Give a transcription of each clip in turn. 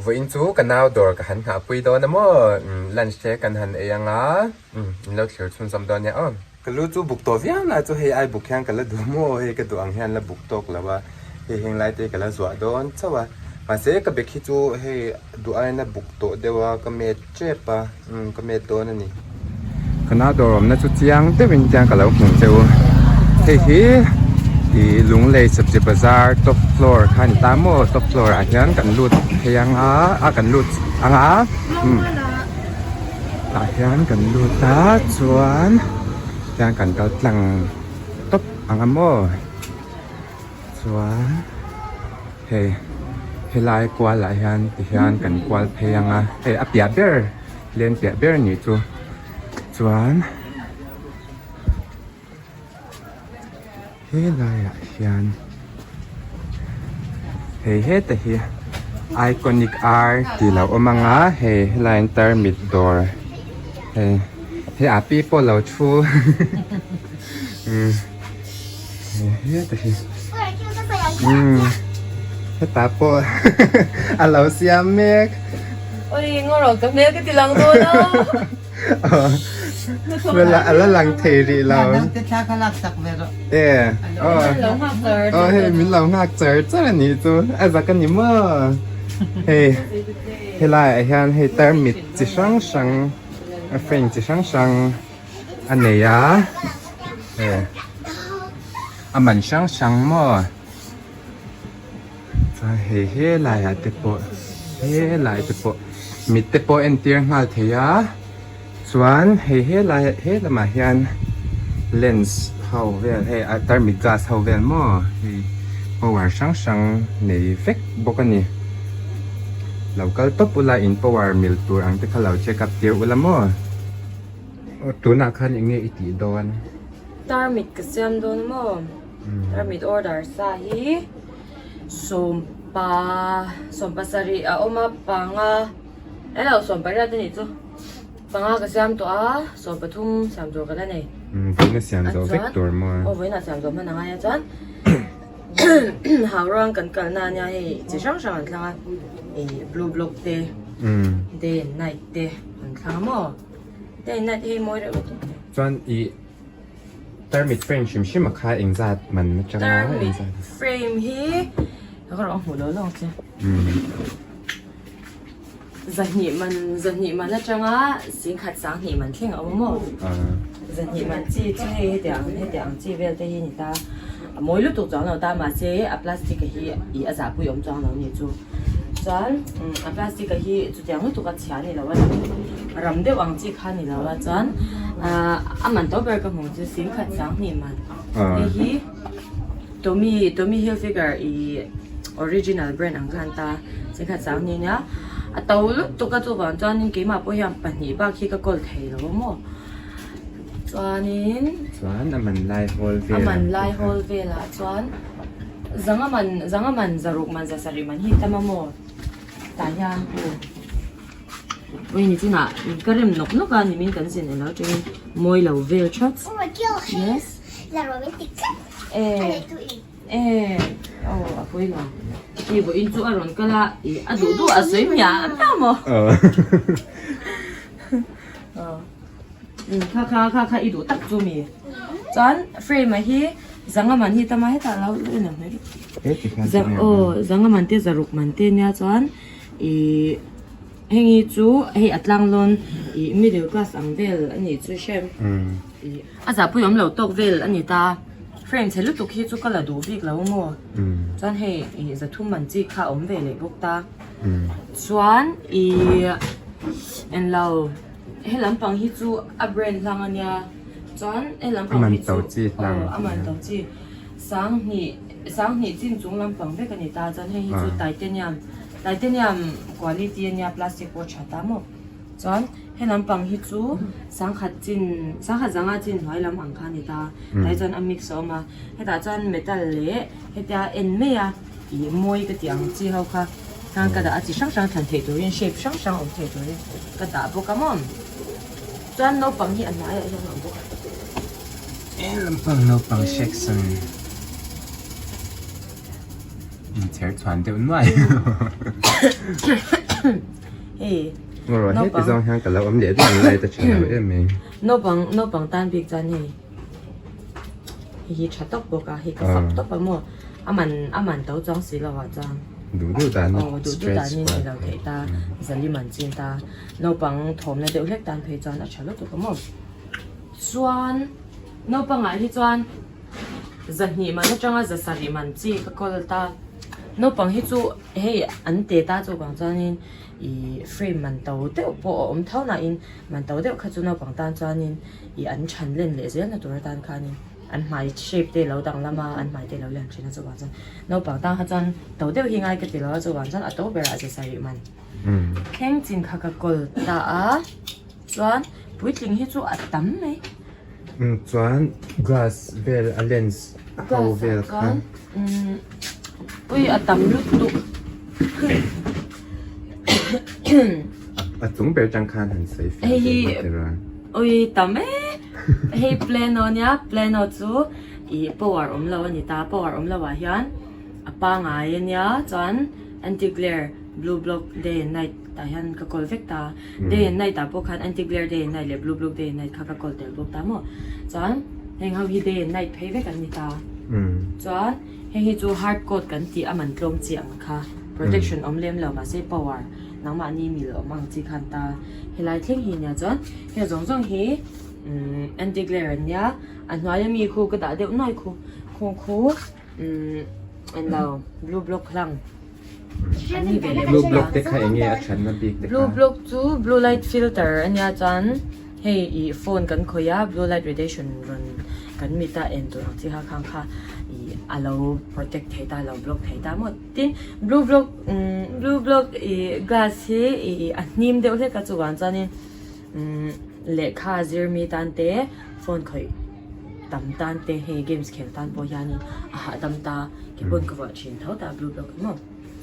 Vawiin chu ka nau dawr ka han nghahpui dawn a maw? Lunch te kan han ei anga in lo thlir chhunzawm dawn nia aw. Ka lu chu buk tawh viau na chu hei ai buk hian ka la duh maw? Hei ka duh ang hian la buk tawk lo a, hei heng lai te ka la zuah dawn chauh a. Mahse ka bag hi chu hei duh aiin a buk tawh deuh a, ka met tep a, umm ka met dawn a ni. Ka nau dawr awmna chu chiang deuhin chiang ka lo hmuh che u. Hei hi ih Lunglei Sabzi Bazar top floor kha a ni ta maw? Top floor ah hian kan lut phei ang a, a kan lut ang a umm tah hian kan lut a chuan tiang kan kal tlang tawp ang a maw? Chuan hei helai kual ah hian ti hian kan kual phei ang a hei a piah ber leng piah ber anih chu chuan helai ah hian hei heta hi iconic ar tih lo awm ang a hei helai in tarmit dawr hei hei a pi pawh lo thu umm. Heta hi umm hetah pawh a lo siam mek. Oi ngaw rawh ka hmel ka ti lang dawn a. A la lang thei rih lo. E aw aw hei min lo nghak char char a nih chu a zak a ni maw hei helai ah hian hei tarmit chi hrang hrang a frame chi hrang hrang. a nei a he a man hrang hrang maw chuan hei helai ah te pawh helai te pawh mit te pawh entir nghal thei a chuan hei helai he lamah hian lens ho vel hei a tarmit glass ho vel maw hei power hrang hrang nei vek bawk a ni lo kal tawp ula in power mil tur ang te kha lo check up tir ula maw. Tunah khan eng nge i tih dawn? Tarmit ka siam dawn maw? Tarmit order sa hi sawmpa sawmpa sarih a awm a panga elo sawmpariat a nih chu panga ka siam tawh a sawmpathum siam tur ka la nei. Vawiin a siam zawh vek tur maw? Aw vawiin a siam zawh hman a ngai a chuan hauruang kan kalna ania hei chi hrang hrang an thlang a ih blue block te day and night te an thlang a maw? Chuan i tarmit frame hrim hrim a kha engzat man atanga Tarmit frame hi ka rawh hmuh lo lo ang che. Zahnih man zahnih man atanga singkhat sanghnih man thleng a awm maw? Zahnih man chi chu hei hetiang hetiang chi vel te hi a ni ta. A mawi lutuk chuang lo ta mahse a plastic a hi ih a zahpui awm chuang lo a ni chu. Chuan a plastic a hi chutiang lutuk a chhia a ni lo a ram deuh ang chi kha a ni lo a chuan ahh a man to ber ka hmuh chu singkhat sanghnih man hei hi Tommy Tommy Hilfiger ih original brand ang khan ta singkhat sanghnih nia a to lutuk a chuvang chuanin keimah pawh hian pahnih bak hi ka kawl thei lo a maw. Chuanin Chuan a man lai hawl vel a man lai hawl velah chuan zanga man zanga man zaruk man za sarih man hi tam a maw tah hian u ui ni chinah ka rem nawk nawk a nimin kan zin elo atangin mawi lo vel that yes e e aw a pawi lo i vawiin chu a rawn kal a ih a duh duh a sawi miah miah maw. Kha kha kha kha i duh tak chu mi chuan frame ah hi zanga man hi tama hetah lo en ang hmel aw zanga man te zaruk man te nia chuan ih heng hi chu hei a tlang lawn ih middle class ang vel a nih chu hrem ih a zahpui awm lo tawk vel a ni ta frame chhe lutuk hi chu ka la duh bik lo maw chuan hei ih zathum man chi kha a awm ve leh bawk ta chuan ih englo. He lampang hi chu a brand hlang a nia chuan he lampang hi chu aw a man to chi sanghnih sanghnih chin chung lampang vek a ni ta chuan hei hi chu titanium titanium quality a nia plastic pawh a tha ta maw chuan he lampang hi chu sangkhat chin sangkhat zanga chin hnuai lam ang kha a ni ta tah hi chuan a mix a awm a hetah chuan metal leh hetia en mai a ih mawi ka tih ang chi ho kha. Khan ka dah a chi hrang hrang thlan theih turin shape hrang hrang awm thei turin ka dah bawk a maw chuan naupang hi a hnaiah hian a awm bawk a. He lampang naupang section inchher chhuan deuh nuai. Hei Ngaw he ti zawng hian ka lo awm leh dawn light a tha lo em mai. Naupang naupang tan bik chuan hei hei hi tha tawk bawk a hei ka fak tawp a maw a man a man to chuang si lo ah chuan Duh duh dan aw duh duh danin i lo theih ta zalim an chin ta naupang thawmna deuh hlek tan phei chuan a tha lutuk a maw chuan naupangah hi chuan zahnih man atanga zasarih man chi ka kawl ta naupang hi chu hei an te ta chu vang chuanin ih frame man to deuh pawh a awm tho nain man to deuh kha chu naupang tan chuanin ih an than len leh zel na tur atan khanin an hmai shape te lo danglam a an hmai te lo lian thin a chuvang chuan naupang tan kha chuan to deuh hi ngai ka ti lo a chuvang chuan a to berah zasarih man thleng chin kha ka kawl ta a. Chuan puitling hi chu a tam mai. Chuan glass vel a lens ho vel kha. Ui a tam lutuk. A chung ber tang khan han sawi fiah ve ngawt ira. Ui tam e. Hei plano nia plano chu ih power awm lo a ni ta power awm lo ah hian a pangai a nia chuan anti glare blue block day and night tah hian ka kawl vek ta. Day and night ah pawh khan anti glare day and night leh blue block day and night kha ka kawl tel bawk ta maw. Chuan heng ho hi day and night phei vek an ni ta. Chuan heng hi chu hard coat kan tih a man tlawm chi ang kha protection awm lem lo mahse power nangmahni mil awm ang chi khan ta helai thleng hi nia chuan heng zawng zawng hi anti glare an nia a hnuai ami khu ka dah deuh nuai khu khu khu englo blue block hlang. Blue block te kha enge a thatna bik te kha? Blue block chu blue light filter a nia chuan hei ih phone kan khawih a blue light radiation rawn kan mit a en tur ang chi kha khang kha ih a lo protect thei ta a lo block thei ta maw tin blue block umm blue block ih glass hi ih a hnim deuh hlek a chuvang chuanin umm lehkha zir mi tan te phone khawih tam tan te hei games khel tan pawh hianin a hahdam ta ke pawn ka vuah thin tho ta blue block hi maw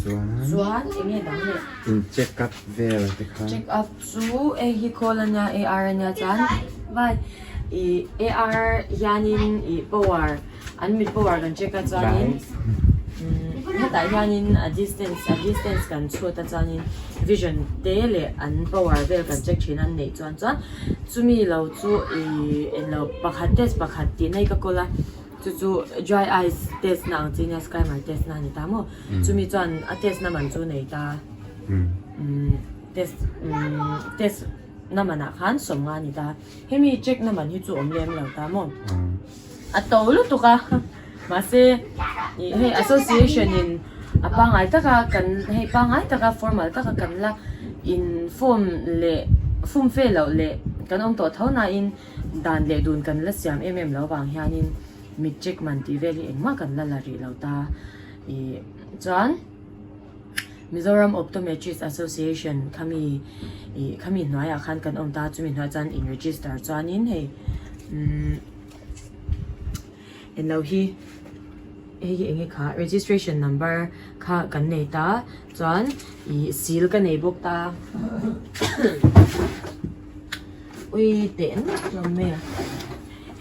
Chuan chuan eng nge dang leh in check up vel te kha check up chu hei hi khawl ania ar ania chuan vai ih ar hianin ih power an mit power kan check a chuanin umm hetah hianin a distance a distance kan chhut a chuanin vision te leh an power vel kan check thin a an neih chuan chuan chumi lo chu ihh englo pakhat test pakhat tih na hi ka kawl a chu chu dry eyes test na ang chi nia skymer test na a ni ta maw chumi chuan a test na man chu nei ta umm test umm test na manah khan sawmnga a ni ta hemi check na man hi chu awm lem lo ta maw. A to lutuk a mahse ih hei association in a pangngai taka kan hei pangngai taka formal taka kan la in form leh fum fe loh leh kan awm tawh tho nain dan leh dun kan la siam em em lo vang hianin mit check man tih vel hi engmah kan la la rih lo ta ih chuan Mizoram Optometrist Association khami ih khami hnuaiah khan kan awm ta chumi hnuaiah chuan in register chuanin hei umm. Englo hi hei hi enge kha registration number kha kan nei ta chuan ih seal ka nei bawk ta ui teh nup hlawm mai a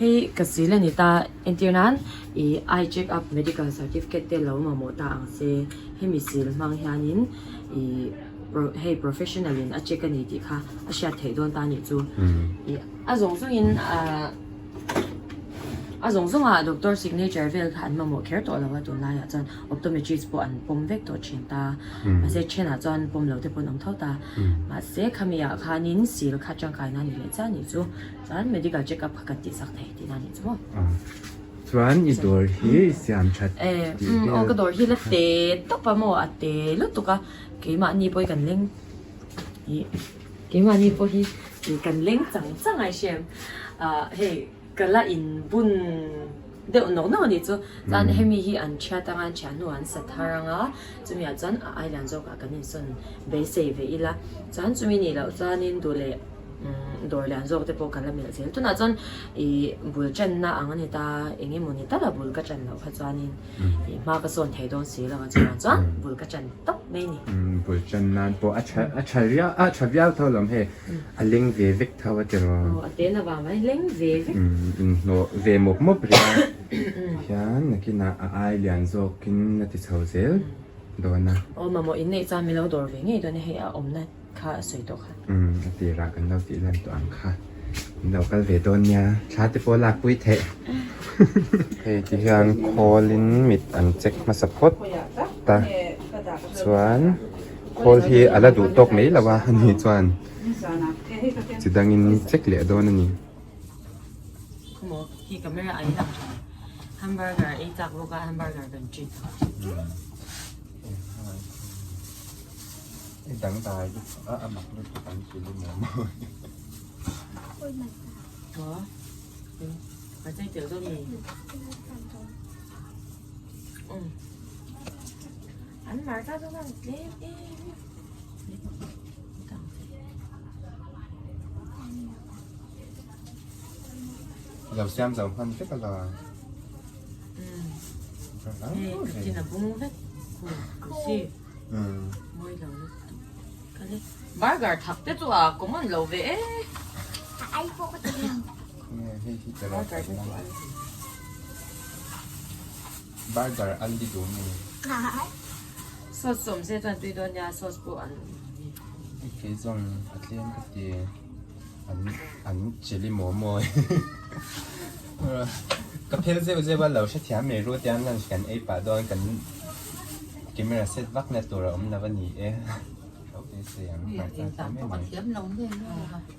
hei ka seal a ni ta entir nan ih eye check up medical certificate te lo mamawh ta ang se hemi seal hmang hianin ih hei professional in a check a ni tih kha a hriat theih dawn ta a nih chu ih a zawng zawngin ahh. A zawng zawngah doctor signature vel kha an mamawh kher tawh lo a tunlaiah chuan optometrist pawh an pawm vek tawh thin ta mahse thenah chuan pawm lo te pawh an awm tho ta mahse khami ah khanin seal kha tangkaina a ni leh chiah a nih chu chuan medical check up kha kan tih sak thei tihna a nih chu maw. Chuan i dawr hi i siam that tih vel. Aw ka dawr hi la te tawp a maw a te lutuk a keimahni pawh hi kan leng ih. Keimahni pawh hi kan leng chang chang a hriam ah hei ka la in bun deuh nawk nawk a nih chu chuan hemi hi an thiat anga an thiah hnuah an sa thar anga chumi ah chuan a island zawk ah kan insawn beisei ve ila chuan chumi nih loh chuanin duh leh umm dawr lian zawk te pawh kan la melh zel tunah chuan ih bul tanna ang a ni ta eng emaw ni tal a bul ka tan loh kha chuanin ih hma ka sawn thei dawn si lo a chuvang chuan bul ka tan tawp mai a ni. Bul tan nan pawh a tha a tha riau a tha viau tho lawm hei a leng ve vek tho a tiraw. Aw a tel avang mai leng ve vek. Inhnawh ve mawp mawp riau hian nakinah a ai lian zawkin a ti chho zel. dawn a. Aw mamawh in neih chuan min lo dawr ve ngei dawn a hei a awmna kha a sawi tawh kha. Umm a tirah kan lo tih lan tawh ang kha min lo kal ve dawn nia thla te pawh lak pui theih. Hei ti hian khawl in mit an check hmasa phawt ta chuan khawl hi a la duh tawk mai lo a ani chuan chi dang in check leh dawn a ni. Khaw hi camera a in lang tha hamburger ei chak bawk a hamburger kan treat. I dangdai lutuk a a mak lutuk an ti ni maw. Lo siam zo hman vek a la. Burger thak te chu a common lo ve e. Burger an ti duh mi. Sauce sawm se chuan tui dawn nia sauce pawh an Kei zawng a tlem ka ti an an chilli momo ka phel zeuh zeuh a lo hrethiam mai ru tiang lunch kan ei pah dawn kan camera set vak na tur a awm lo a ni e lo beisei ang hmarcha tam em mai.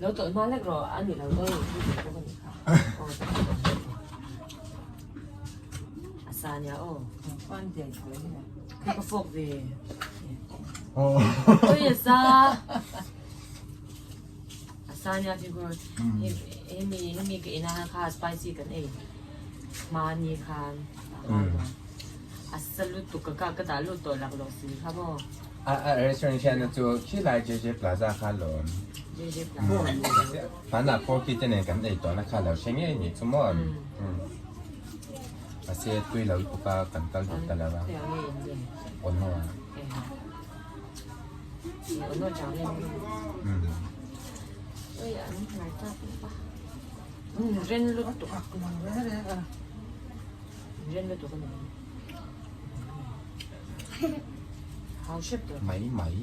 Lo tawlh hma lek rawh a ni lo dawn a ni kha aw a sa nia aw ka fawk ve oi a sa a sa nia fimkhur hemi hemi ka ina kha spicy kan ei hmani khan a sa lutuk ka ka ka dah lut tawh lak lawk si kha maw A a restaurant hian chu khilai JJ Plaza kha lawm JJ Plaza Hmanah Porky te nen kan ei tawhna kha lo hre ngei ni chu maw? Mahse tui lo lutuk a kan kal duh ta lo a. Ono a. Mai mai.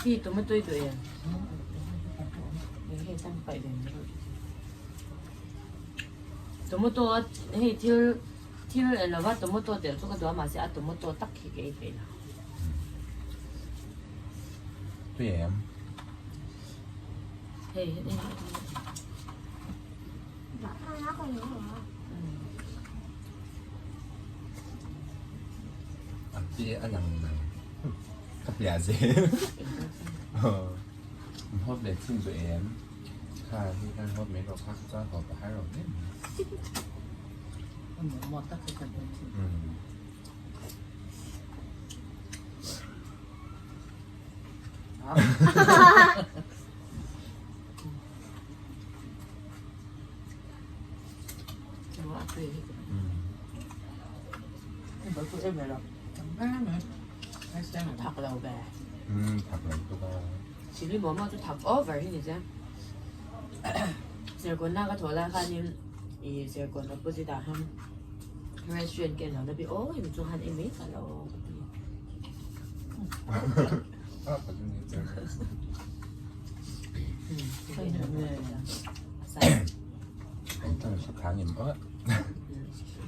Hi tomato i duh em? Hei tam paih ve mai rawh. Tomato a hei thil thil eng lova tomato telh chu ka duh a mahse a tomato tak hi ka ei peih lo. Tui em? Hei hei. A pi a lang nang. Ka hliah zel. An hawp leh chin duh em? Kha hi khan hawp mai rawh kha chuan hawp a har lo hle mai. Thak lo ve. Thak lo tuk a. Chilli momo chu thak over hi ni che. Serkawn na ka thawh lai khanin i serkawn opposite ah khan restaurant ka en lo na bi aw em chu han ei mai ta lo ka ti.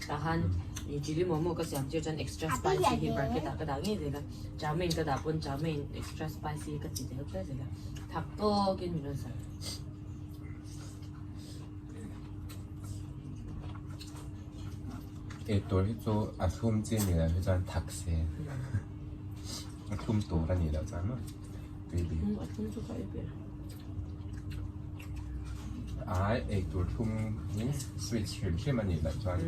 Tahan i chilli momo ka siam tir chuan extra spicy hi market ah ka dah ngei zel a chow mein ka dah pawn chow mein extra spicy ka ti zel zel zel a thak tawkin min rawn sawi. Eitur hi chu a thlum chi a nih loh hi chuan thak se a thlum tur a nih loh chuan maw tui bik. A thlum chu ka ei ve. Ai eitur thlum hi sweet hrim hrim a nih loh chuan.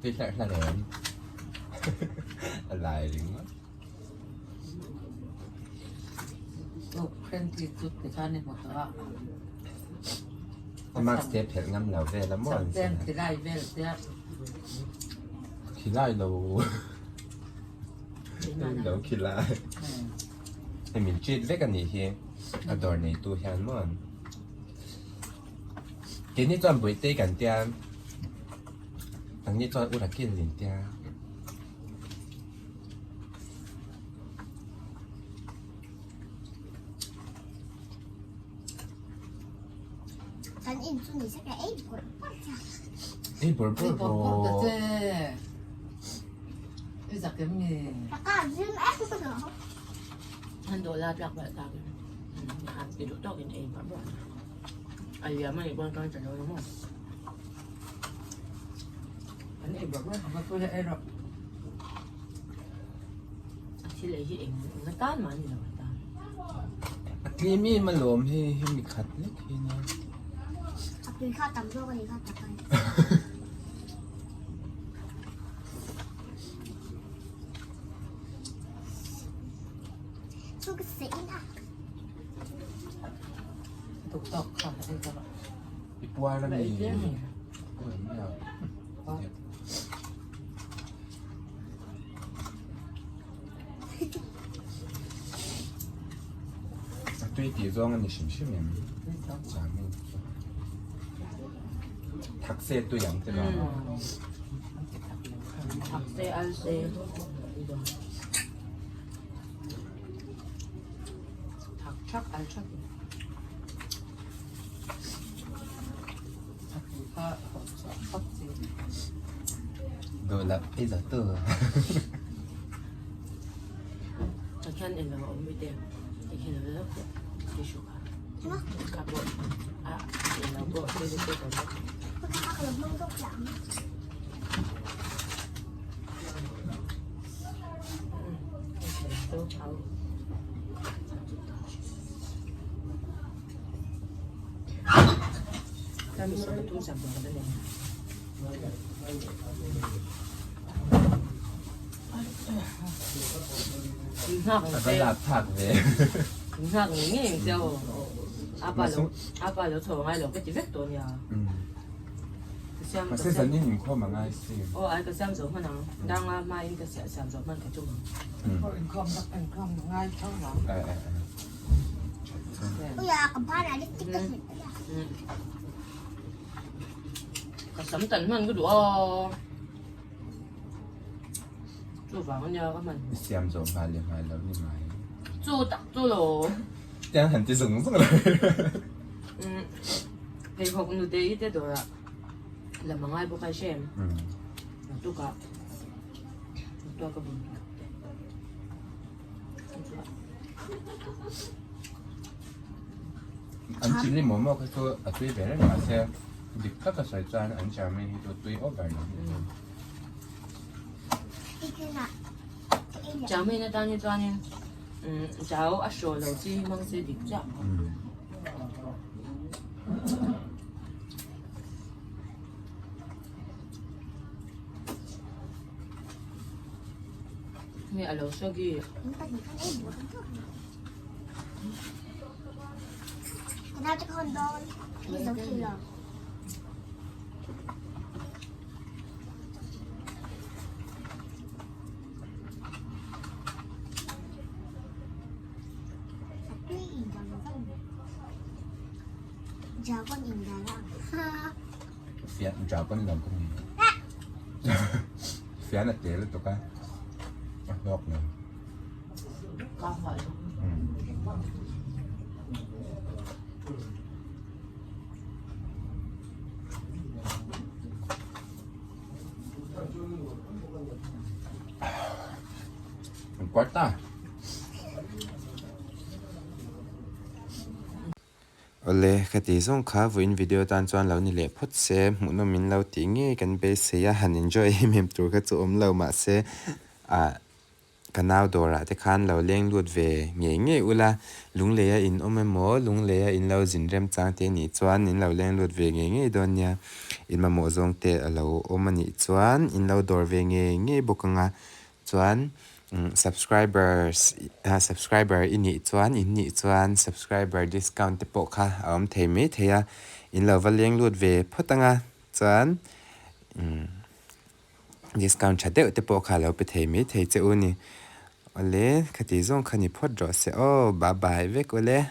Tui hlarh hlarh em? A lai ringawt. A mask te phelh ngam lo vel a maw an sin a. Khilai lo. Lo khilai. Hei min treat vek a nih hi a dawr neitu hian maw. Keini chuan Bawihte kan tia, anni chuan U Rakil in tia. Kan in chu ni se ka ei bawrh bawrh cha. Ei bawrh bawrh rawh. Ka zim em lo. Han dawh la tlak balh tak in han ti duh tawk in ei bawrh bawrh a liam a nih pawn kan ta lo maw. An ei bawrh bawrh. A thil ei hi eng eng atan mah a ni lo atan. A tlem em alawm hei hemi khat lek hi nia. A tui kha tam zawk a ni kha tak ai. Chu ka se in a. Tuk tawk kha ei ka ba. I puar a mi. Puar mi a. A tui tih zawng a ni hrim hrim em? Changin chu. Thak se tui ang te lo. Thak se al se. Thak thak al thak. Duh ei zo tu. Pathian eng lo a awm mite i khi lo lawk teh tissue kha ka pawh a eng lo pawh toilet paper pawh. A va lap phak ve. Nghak ngei ngei ang che aw. Apa lo apa lo chho ngai lo ka ti vek tawh nia. Mahse zanin inkhawm a ngai si. Aw ai ka siam zo hman ang. Danga hmain ka siam zo hman ka tum ang. Inkhawm inkhawm ngai tho ang. Ka sam tan hman ka duh a. Chu vang ania ka hman. I siam zawh hma leh hma lo ni mai. Chu tak chu lo. Tiang han ti zung zung lo. Pheikhawk nute i te dawrah lam a ngai bawk a i hre em? Naktukah naktuk ka bun. An chilli momo kha chu a tui ve reng mahse dik tak a sawi chuan an chowmein hi chu tui over lo hi a ni. Chowmein atan hi chuanin chau a hraw lo chi hi hmang se dik chiah. Nge a lo soggy. Fian dragon lam ka ni. Fian a te lutuk a, a hlawk lo. Quarta. Awle, ka tih zawng kha vawiin video tan chuan lo ni leh phawt se, hmuhnawm in lo tih ngei kan beisei a, han enjoy em em tur kha chu awm lo mahse ah Ka nau dawrah te khan lo leng lut ve ngei ngei ula, Lungleia in awm emaw, Lungleia in lo zin remchang te nih chuan in lo leng lut ve ngei ngei dawn nia. In mamawh zawng te a lo awm a nih chuan in lo dawr ve ngei ngei bawk ang a. Chuan subscribers subscriber i nih chuan in nih chuan subscriber discount te pawh kha a awm thei mai thei a, in lo va leng lut ve phawt ang a. Chuan umm. Discount tha deuh te pawh kha lo pe thei mai thei che u ni. Awle, khati zawng kha ni phawt rawh se aw, bye bye vek awle.